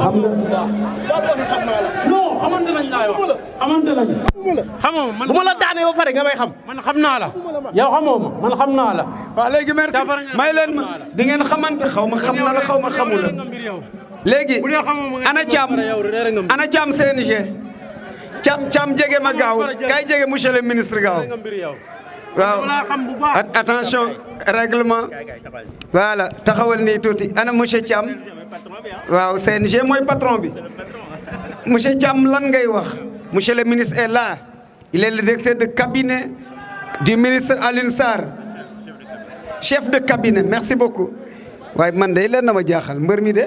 xam nga non xamante nañ laay wax xamante nañ. xamoo man bu ma la daanee ba pare nga may xam. man xam naa la yow xamoo ma man xam naa la. waaw léegi merci may leen ma di ngeen xamante xaw ma xam na la xaw ma xamul la léegi ana Thiam CNG Thiam jege ma gaaw kay jege monsieur le ministre gaaw waaw attention règlement voilà taxawal nii tuuti ana monsieur Thiam waaw CNG mooy patron bi monsieur Thiam lan ngay wax monsieur le ministre est là il est le directeur de cabinet du ministre Alioune Sarr chef de cabinet merci beaucoup waaye man de leen na ma jaaxal mbër mi de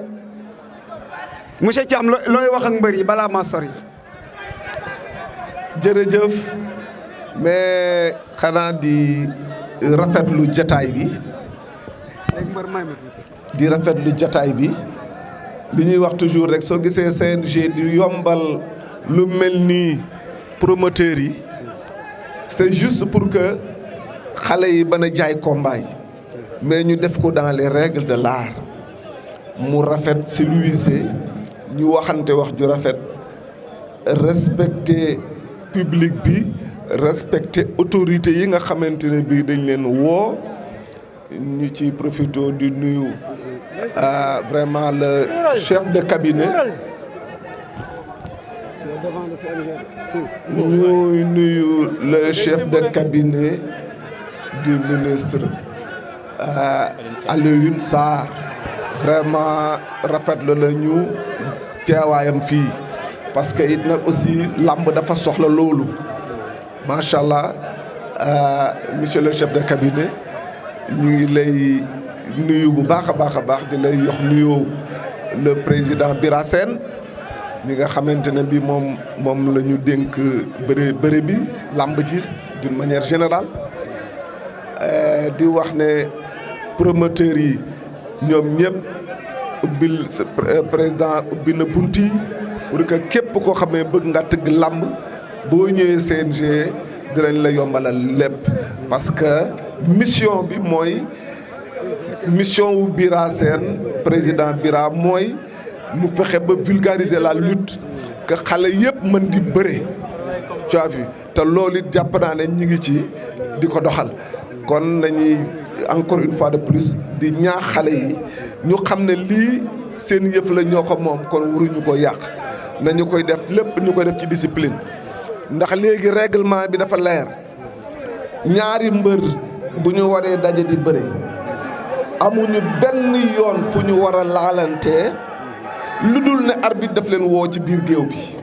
monsieur Thiam looy wax ak mbër yi balaa maa sori. jërëjëf mais xanaa di rafetlu jataay bi li ñuy wax toujours rek soo gisee CNG di yombal lu mel nii promoteurs yi c'est juste pour que xale yi bana jaay combat yi mais ñu def ko dans les règles de l'art mu rafet civilisé ñu waxante wax ju rafet respecter public bi respecter autorité yi nga xamante ne bii dañ leen woo ñu ci profito di nuyu vraiment le chef de cabinet ñuy nuyu le chef de cabinet du ministre Alioune Sarr vraiment rafetlu la ñu teewaayam fii parce que it nag aussi làmb dafa soxla loolu macha allah monsieur le chef de cabinet ñu ngi lay nuyu bu baax a baax di lay yox nuyoo le président Bira Sène mi nga xamante ne bi moom la ñu dénk bëre bi làmb ci d'une manière générale di wax ne promoteurs yi ñoom ñëpp ubbil président ubbi na bunt yi pour que képp koo xamee bëgg nga tëgg làmb boo ñëwee CNG dinañ la yombalal lépp parce que mission bi mooy mission wu Bira Sène président Bira mooy mu fexe ba vulgariser la lutte que xale yëpp mën di bëre tu as vu te loolu it jàpp naa ne ñi ngi ci di ko doxal kon nañuy encore une fois de plus di ñaax xale yi ñu xam ne lii seen yëf la ñoo ko moom kon waruñu ko yàq nañu koy def lépp ñu koy def ci discipline ndax léegi règlement bi dafa leer ñaari mbër bu ñu waree daje di bëre amuñu benn yoon fu ñu war a laalantee lu dul ne arbitre daf leen woo ci biir géew bi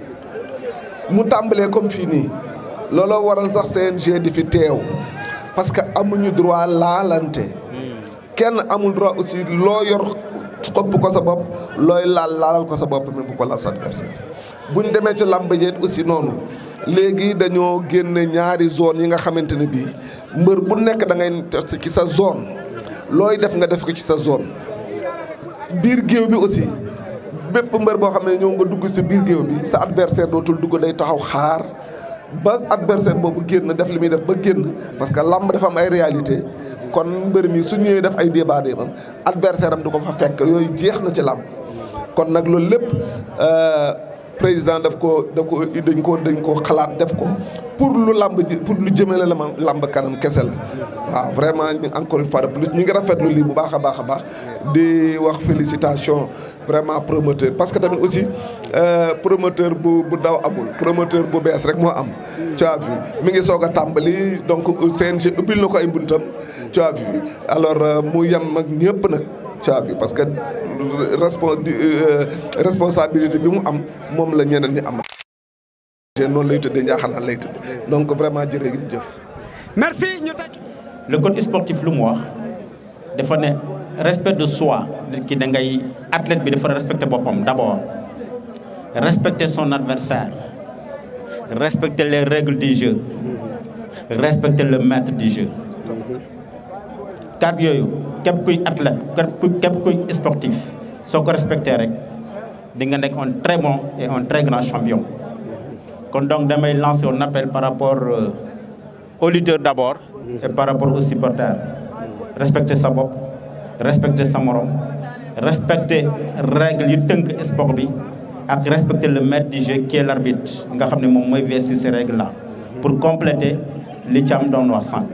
mu tàmbalee comme fii nii looloo waral sax CNG di fi teew parce que amuñu droit laalante kenn amul droit aussi loo yor xëpp ko sa bopp looy laalal ko sa bopp mais bu ko laal sa adversaire buñ demee ci làmb jeet aussi noonu léegi dañoo génne ñaari zone yi nga xamante ne bii mbër bu nekk da ngay ci sa zone looy def nga def ko ci sa zone biir géew bi aussi bépp mbër boo xam ne ñëw nga dugg si biir géew bi sa adversaire dootul dugg day taxaw xaar ba adversaire boobu génn def li muy def ba génn parce que làmb dafa am ay réalité kon mbër mi su ñëwee def ay débat am adversaire am du ko fa fekk yooyu jeex na ci làmb kon nag loolu lépp président dañ ko xalaat def ko pour lu làmb ji pour lu jëmale la làmb kanam kese la waaw vraiment encore une fois de plus ñu ngi rafetlu lii bu baax a baax di wax félicitation vraiment promoteur parce que tamit aussi promoteur bu daw amul promoteur bu bees rek moo am tu as vu mi ngi soog a tàmbali donc CNG ubbil na ko ay buntam tu as vu alors mu yem ak ñëpp nag tu as vu parce que responsabilité bi mu am moom la ñeneen ñi am noonu lay tëddee njaaxanaan lay tëddee donc vraiment jërëjëf merci le code sportif lu mu wax dafa ne respect de soi nit ki da ngay athlète bi dafa respecter boppam d'abord respecter son adversaire respecter les règles du jeu respecter le maître du jeu kat yooyu képp kuy athlète képp kuy sportif soo ko respecter rek di nga nekk un très bon et un très grand champion kon donc damay lancer un appel par rapport aux lutteurs d'abord et par rapport aux supporters respecter sa bopp respecter sa morom respecter règles yu tënk sport bi ak respecter le maître du jeu qui est l'arbitre nga xam ne moom mooy veiller sur ces règles là pour compléter li Thiam doon wax sànq.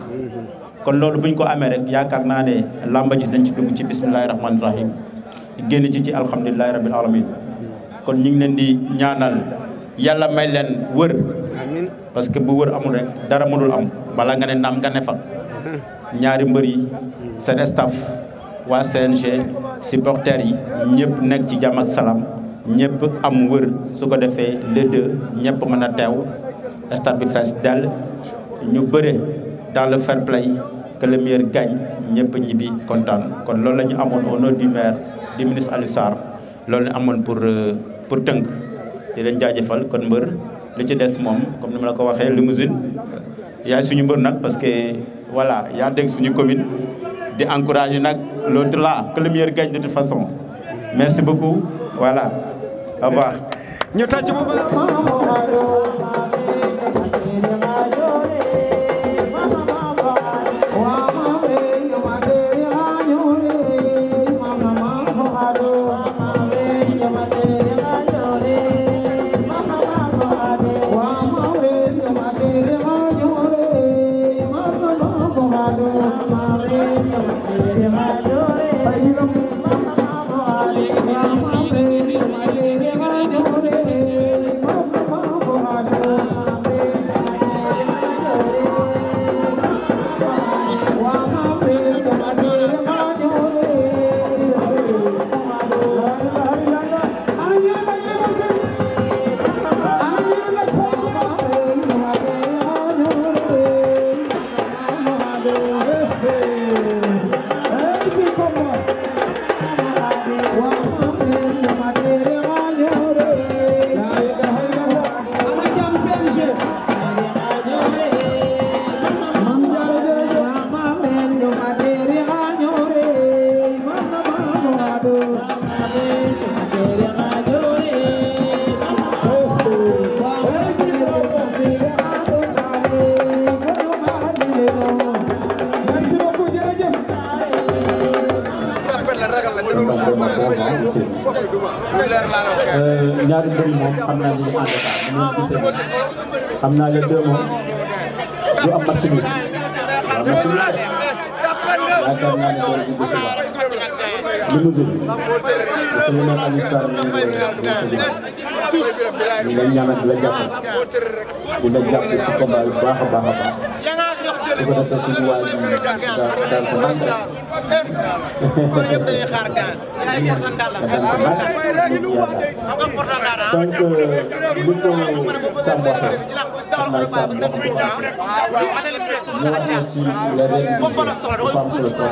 kon loolu bu ñu ko amee rek yaakaar naa ne làmba ji dañ ci dugg ci bismillahi rahmaani rahim génn ci alhamdulilahi rabbil alamin kon ñu ngi leen di ñaanal yàlla may leen wër parce que bu wër amul rek dara mënul am bala nga ne naam nga ne fa ñaari mbër yi seen staff waa CNG supporters yi ñëpp nekk ci jàmm ak salaam ñëpp am wër su ko defee les deux ñëpp mën a teew stade bi fees dell ñu bëre dans le fair play que le meilleur gagne ñëpp ñibbi kontaan kon loolu la ñu amoon au nom du maire du ministre Aliou Sarr loolu la amoon pour tënk di leen jaajëfal kon mbër li ci des moom comme ni ma la ko waxee limousine yaay suñu mbër nag parce que voilà yaa dégg suñu commune di encourager nag l'autre là que le meilleur gagne de toute façon merci beaucoup voilà au revoir. ñu tàcc bu baax. ñaari mbir yi moom xam naa ne ñu ànd ak moom gisee xam naa leen deux moom du am match bi waaw match bi yaakaar naa ne loolu du décision limousine parce que lu mel Aliou Sarr ñu ngi ñaanal di la jàppal di la jàpp ci combat yu baax a baax a baax su ko defee suñu waa ji daal ko nang rek donc li ko Thiam waxee xam naa Thiam wax na ci les règles du jeu dafa am solo trop